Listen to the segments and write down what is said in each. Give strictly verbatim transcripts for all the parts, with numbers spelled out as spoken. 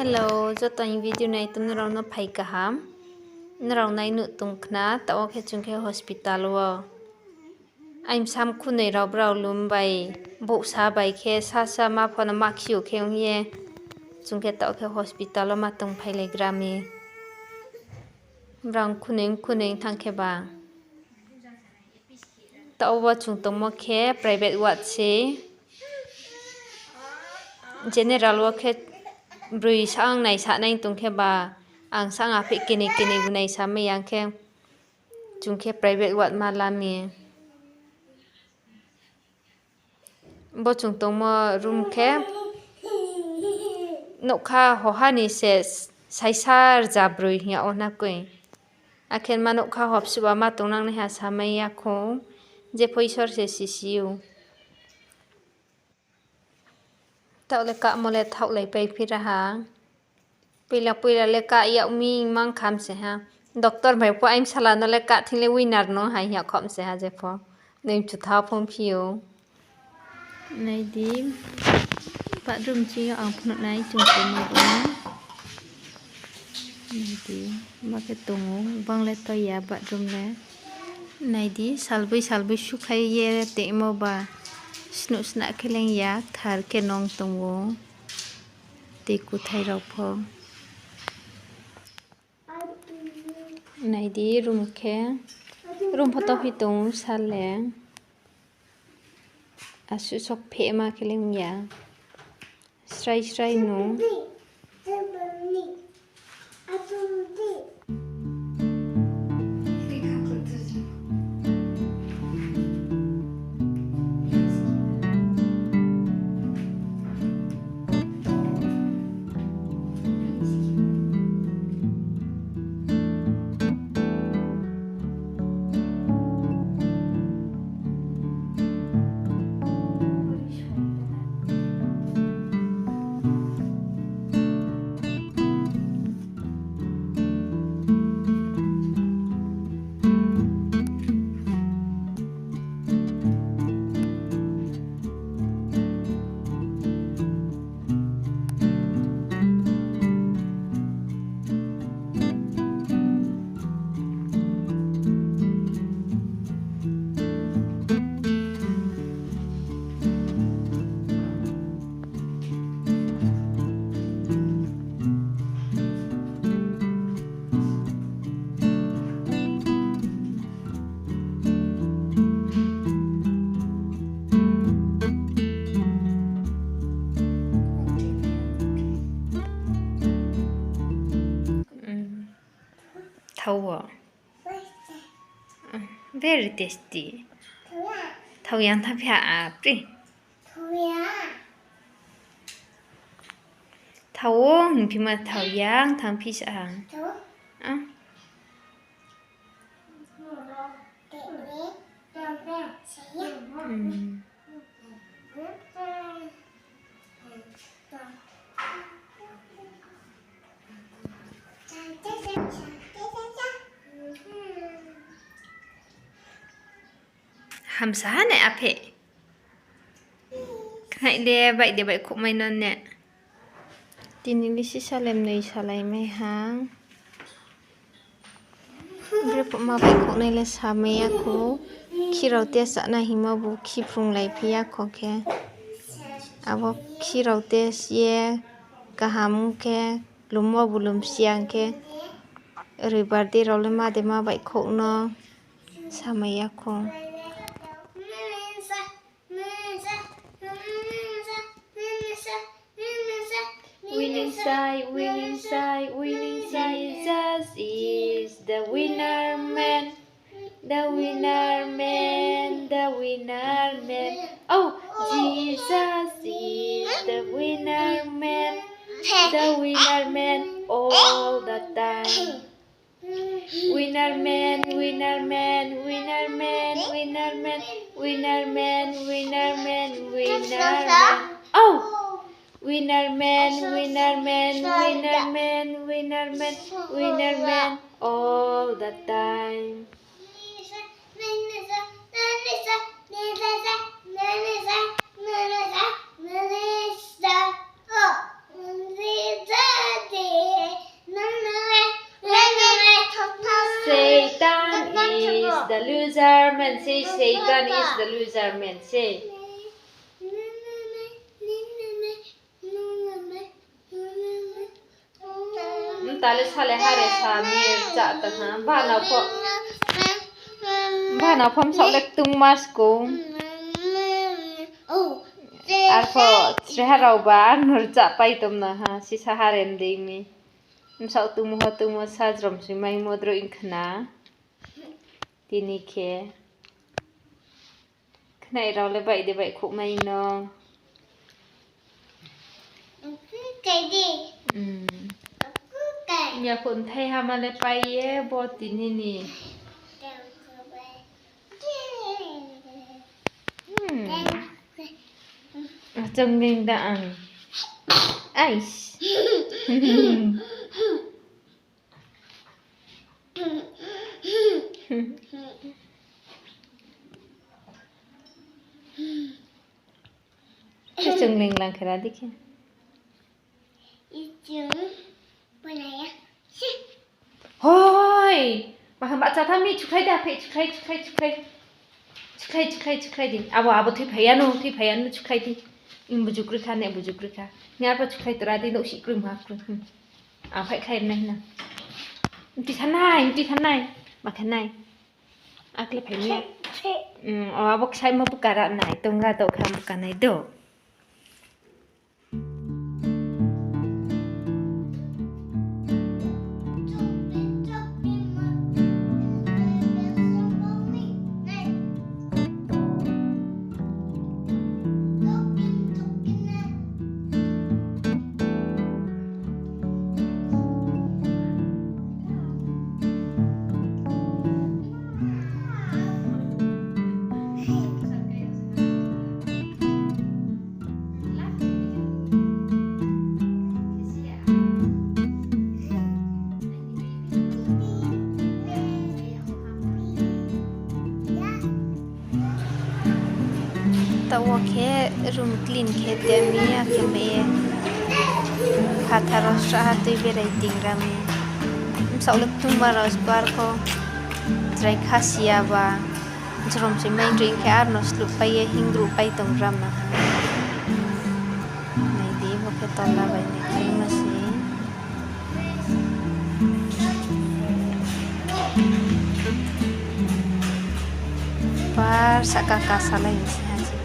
Hello, joto ni video nai tong nrao no phai kaham. Nrao nai nuh tong khna, taoh wo khe chung khe hospital wo. Aini bsa mkhunoi rao brao lum bai, bouhsa bai khe sasa ma pho no ma khi ou khe ong ye. Chung khe taoh khe hospital wo ma tongphailai gra mi. Brao mkhunoi mkhunoi thanng khe ba. Taoh wo chung tongmo khe private ward se. General wo khe broi sang naisa nai tong khe ba, ang sang aphih keni keni bu naisa mai ya khe, chung khe private ward ma la mi. Bo chung tongmo room khe nougkha hoha ni se saisa rza broi hing ya wo na koi. Akhe ma nougkha hobsuh ba ma tongnang naiha samai ya khou, jepho Isor se sisi ou. Taoh le kahmo le thaohlaipai phi ra ha. Poila poila le kah yag mi mang kham se ha. Doctor bai pho aini bsala no le kah thing le winner no hai hing ya khom se ha jepho. Nai mchu tha phung phi ou. Nai di, bathroom ching yo ang phnuh nai chung tongmo bo. Nai di, ma khe tong ou, bang le to ya bathroom le. Nai di, salboi salboi sukhlai ye tongmo ba. Snuh snah khe leng ya, kthar khe nung tong ou. Tei kuthai rao pho. Nai di, room khe, room pho tophi tong ou sa le. Asuh sok phehma khe leng ya. Srai srai no. Thao wo. Very tasty. Thao yang tha phi ha, apri. Thao wo hing phi ma thao yang tha phi sa ang. Hamsa ha nai aphe. Khnai de baih de baihkhouhmai no ne. Tini le sisa le mnoi salai mai ha. Bre phuh ma baihkhouhnai le samai ya khou. Khi rao test chana hingmo bu khi phrunglai phi ya kho khe. Abo khi rao test ye kaham khe, lummo bu lumsi ya khe. Roibar di rao le ma de ma baihkhouh no samai ya khou. Winning side, winning side, winning side, Jesus is the winner man. The winner man, the winner man. Oh, Jesus is the winner man. The winner man all the time. Winner man, winner man, winner man, winner man, winner man, winner man, winner man. Oh! Winner man, winner man, winner man, winner man, winner man all the time. Loser man sei, Satan is the loser man sei. Mtale sale hare sa mir cha ta ha. Bana pho, bana pho msaoh le ktung mas ko. Arpho sreha rao ba ar nur cha pai tom na ha. Sisa hare mdei mi. Msaoh tungmo ho tungmo sa jrom sui mai modro ingkhna. Tini khe. Khnai rao le bai de bai khouh mai no. Kai di. Hmm. Kai. Nya khunthai hama le pai ye bo tini ni. Hmm. Achong ning da ang. Ais. Achong ning lang khera di khe. Hoi! Baham bahcha tha mi, chukhlai da, phai, chukhlai, chukhlai, chukhlai. Chukhlai, chukhlai, chukhlai di. Abo, abo thui phai ya no, thui phai ya no, chukhlai di. Ing buju kroi kha, ne buju kroi kha. Ni arpho chukhlai tora di, nouh sih kroi, ma kroi. Hmm. Ang phai khlai nai hna. Mti thanai, mti thanai. Ma khe nai. Akle phai ni. Hmm, o abo ksaimo buka ra nai, tongra do kha buka nai do. Taoh wo khe room clean khe tei mi, akhe mai ye phathar wo srahha tui berai tingra mi. Bsaoh le kthungma rao sbar pho chrai khasi ya ba. Jrom se mai ring khe ar no sluh pai ye hingruh pai tong ram na ha. Nai di, bo khe tola bai ni khe ma se. Par sahka kasalai ni se ha se.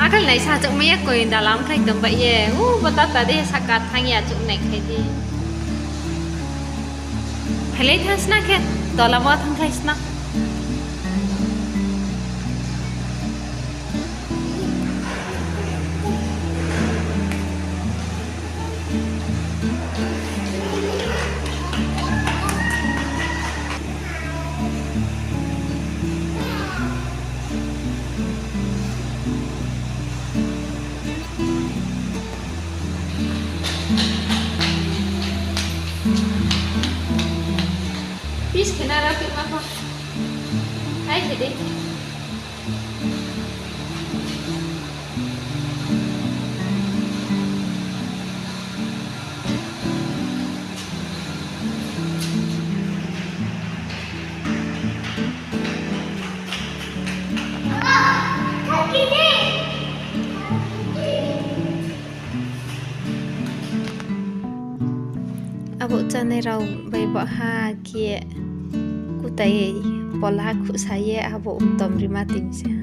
Akal nai sa chouh mai ya koi dalam khlai tong bai ye. U, bo tata de sahka thanng ya chouh nai khlai di. Phailai thanng sna khe, tola mo thanng khlai sna. Pis khe na ra pima pho. Hai khe di. Abo chánai rao bai baha khe kutai pola khuhsa ye abo mtom rima tini se ha.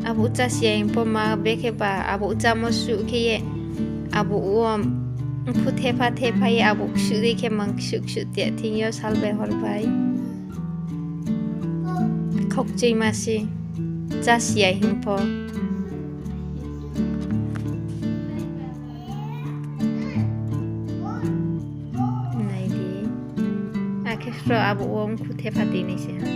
Abo chá si ya hing pho ma bekhe ba abo chámo suh khe ye abo wo mkhu thepha thepha ye abo ksuh dei khe mang ksuh ksuh te thing yo sal bai hor bai. Khokchoi ma se, chá si ya hing pho. Nai di. Akhe sro abo wo mkhu thepha tini se ha.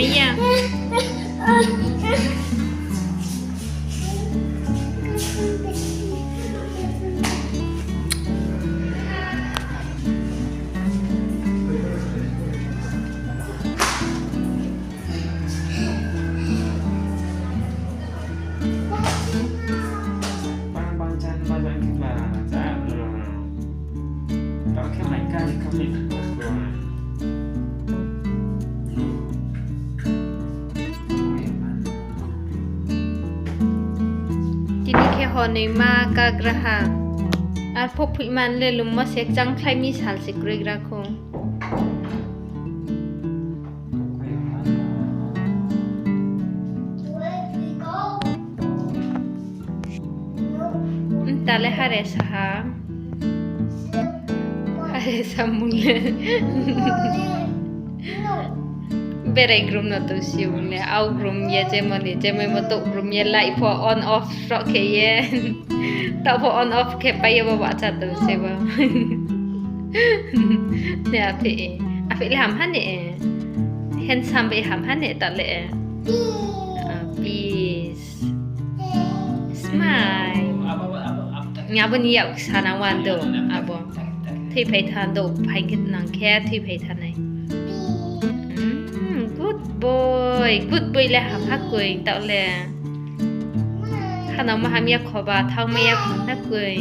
Ya. Tini khe hornoima kagra ha. Arphuh phoihman le lummo se kchangkhlai mi sal se kroigra khou. Mta le hare sa ha. Hare samung le. Berai grum no tongsi ong le, au grum ye, jemon ni, jemon mo touh grum ye, light pho on off roh khe ye. Taoh pho on off khe pai ye bo bahcha tongsi bo. Ne aphi, aphi le ham ha ne. Handsome bai ham ha ne taoh le. Peace. Smile. Abo ni yak sana wan do, abo. Thoiphai tha do, phaing khe nang khe thoiphai tha nai. Good boy, good boy le ham ha koi, taoh le. Khana ma hamya khoba, thanngmai ya kho na koi.